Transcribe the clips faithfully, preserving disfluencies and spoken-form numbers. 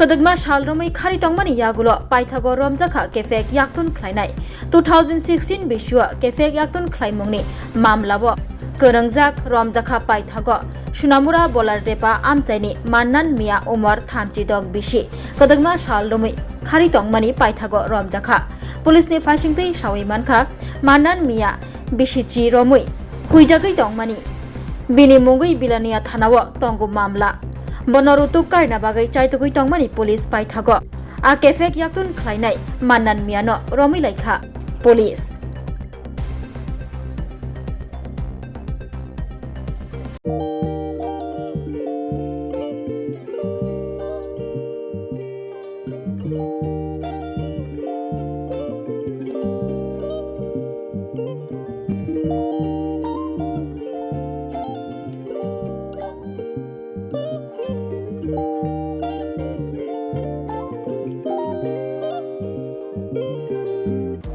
Kwdwkma sal romwi khari tongmani yagulo paithago romjakha kephek yaktun khlainai. Two thousand sixteen bisio kephek yaktun khlaimungni mamlao kwrwngjak romjakha paithago Sunamura Bolardepa amchaini Mannan Mia umor thamchi dok bisi kwdwkma sal romwi khari tongmani paithago romjakha. Police ni phaisingtwi sawi mankha, Mannan Mia bisichi romwi huijagwi tongmani. Bini mungwi Bilania thanao tongo mamla. Bono rutuk karina bagwi chaitugwi tongmani police paithago. A kephek yaktun khlainai Mannan Miano romwi laikha police.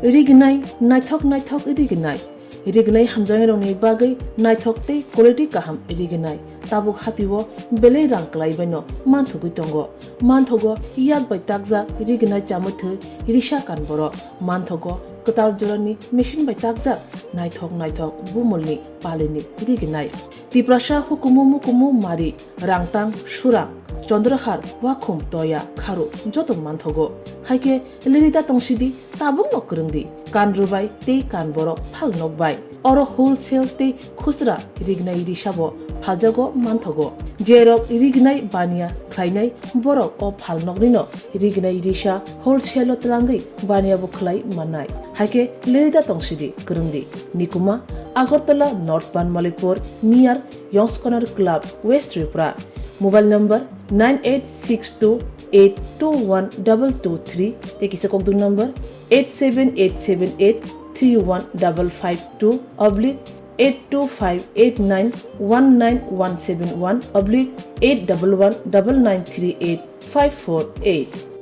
Rignai, naithok naithok rignai. Rignai hamjaknairokni bagwi naithok tei quality kaham rignai. Tabuk hatio belai rang kwlaibaino manthogwi tongo. Manthogo yak bai takjak rignai chamwi thwi risa kan borok. Manthogo kwtal jorani machine bai takjak naithok naithok bumulni palini rignai. Tiprasa hukumu mukumu mari, Rangtang, Surang, Chondrahar, Wakhum, Toya, Kharu joto manthogo. Haikhe lerida tongsidi, tabukno kwrwngdi. Kan rwbai tei kan borok phal nokbai. Oro wholesale tei khusra rignai risabo phaljago manthogo. Jerok rignai baniya khlainai borok o phalnoknino rignai risa wholesale-o twlangwi baniyabo khlai mannai. Haikhe lerida tongsidi, kwrwngdi. Nikuma, Agartala North Banmalipur, near Yongs Corner Club, West Tripura. Mobile number nine eight six two eight two one double two three, tei kisa kokduk number eight seven eight seven eight three one double five two oblique eight two five eight nine one nine one seven one oblique eight double one double nine three eight five four eight.